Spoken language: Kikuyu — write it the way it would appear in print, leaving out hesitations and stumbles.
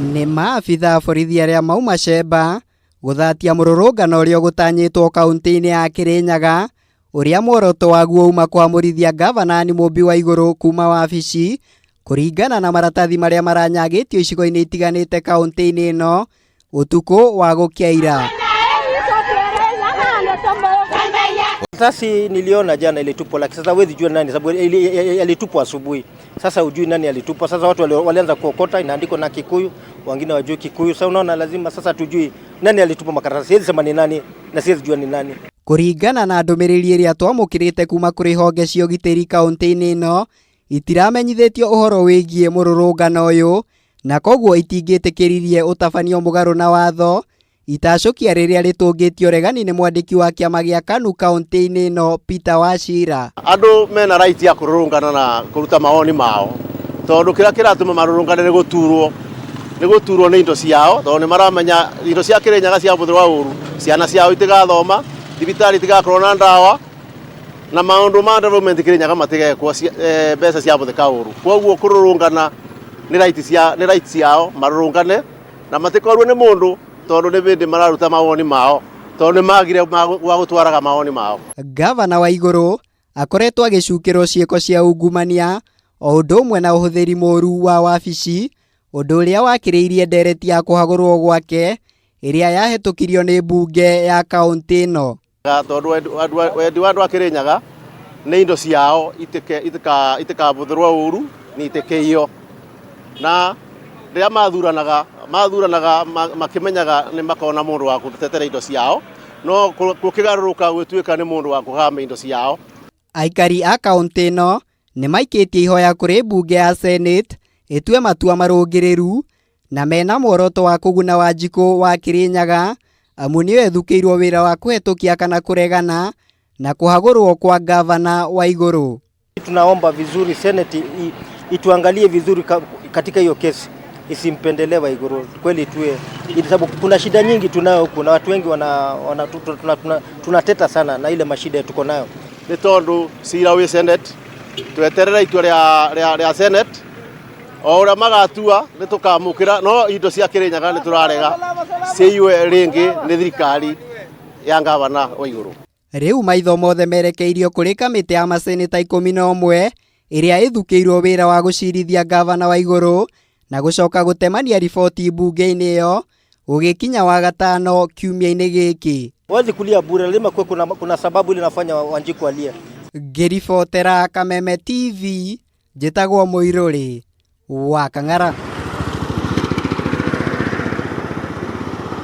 Nĩ maabitha a borithi arĩa mauma cemba gũthatia mũrũrũngano ũrĩa ũgũtanyĩtwo kaunti-inĩ ya Kĩrĩnyaga ũrĩa muoroto waguo uma kwamũrithia ngavana Anne Mũmbi Waigũrũ kuma wabici kũringana na maratathi marĩa maranyagĩtio icigo-inĩ itiganĩte kaunti-inĩ ĩno ũtukũ wa gũkĩa ira. Karatasi niliona jana ilitupwa, lakini sasa huwezi jua nani, sababu ilitupwa asubuhi. Sasa hujui nani alitupa. Sasa watu walianza kuokota, inaandikwa na Kikuyu, wengine wajui Kikuyu. Sasa unaona, lazima sasa tujui nani alitupa makaratasi. Siwezi sema ni nani na siwezi jua ni nani. Kũringana na ndũmĩrĩri ĩrĩa twamũkĩrĩte kuma kũrĩ honge cia ũgitĩri kaunti-inĩ ĩno, itiramenyithĩtio ũhoro wĩgiĩ mũrũrũngano ũyũ na koguo itingĩtĩkĩririe ũtabanio mũgarũ na watho itacũkia rĩrĩa rĩtũngĩtio ũregani nĩ mwandĩki wa kĩama gĩa KANU kaunti-inĩ ĩno Peter Wachira. Andũ mena right ya kũrũrũngana na kũruta mawoni mao tondũ kĩrĩa kĩratũma marũrũngane nĩ gũturwo nĩ gũturwo nĩ indo ciao tondũ nĩ maramenya indo cia Kĩrĩnyaga ciabũthĩrwa ũru ciana ciao itigathoma thibitarĩ itigakorwo na ndawa na maũndũ ma development Kĩrĩnyaga matigekwo mbeca ciabũthĩka ũru. Koguo kũrũrũngana nĩ right cia nĩ right ciao marũrũngane na matikorwo nĩ mũndũ tondũ nĩ hĩndĩ mararuta mawoni mao tondũ nĩ magire gwa gũtwaraga mawoni mao. Gavana Waigũrũ akoretwo agĩcukĩrwo ciĩko cia ungumania o ũndũ ũmwe na ũhũthĩri mũru wa wabici ũndũ ũrĩa wakĩrĩirie ndereti ya kũhagũrwo gwake ĩrĩa yahĩtũkirio nĩ mbunge ya kaunti ĩno. Tondũ wendi wa andũ a Kĩrĩnyaga nĩ indo ciao itikabũthĩrwo ũru nĩ itikĩiywo na rĩrĩa mathuranaga mathuranaga makĩmenyaga nĩ makona mũndũ wa gũtetera indo ciao no gũkĩgarũrũka gũtuĩka nĩ mũndũ wa kũhama indo ciao. Aikari a kaunti ĩno nĩ maikĩtie ihoya kũrĩ mbunge ya Senate ĩtue matua marũngĩrĩru na mena muoroto wa kũguna Wanjikũ wa Kĩrĩnyaga amu nĩwe ethukĩirwo wĩra wa kũhetũkia kana kũregana na kũhagũrwo kwa gavana Waigũrũ. Tunaomba vizuri Senate ituangalie vizuri katika hiyo kesi, isimpendelee Waiguru kweli tuwe, sababu kuna shida nyingi tunayo huku na watu wengi wana tunateta sana na ile mashida tuko nayo. Nĩ tondũ cira wĩ Senate tweterere itua rĩa Senate o ũrĩa magatua nĩ tũkamũkĩra no indo cia Kĩrĩnyaga nĩ tũrarega ciiywe rĩngĩ nĩ thirikari ya gavana Waigũrũ. Rĩu maitho mothe merekeirio kũrĩ kamĩtĩ ya maseneta 11 ĩrĩa ĩthukĩirwo wĩra wa gũcirithia gavana Waigũrũ na gũcoka gũtemania riboti mbunge-inĩ ĩyo gũgĩkinya wagatano kiumia-inĩ gĩkĩ. Huwezi kulia bure, lazima kuwe kuna sababu ile inafanya Wanjiku alie. Ngĩribotera Kameme TV njĩtagwo Mũirũrĩ wa Kang'ara.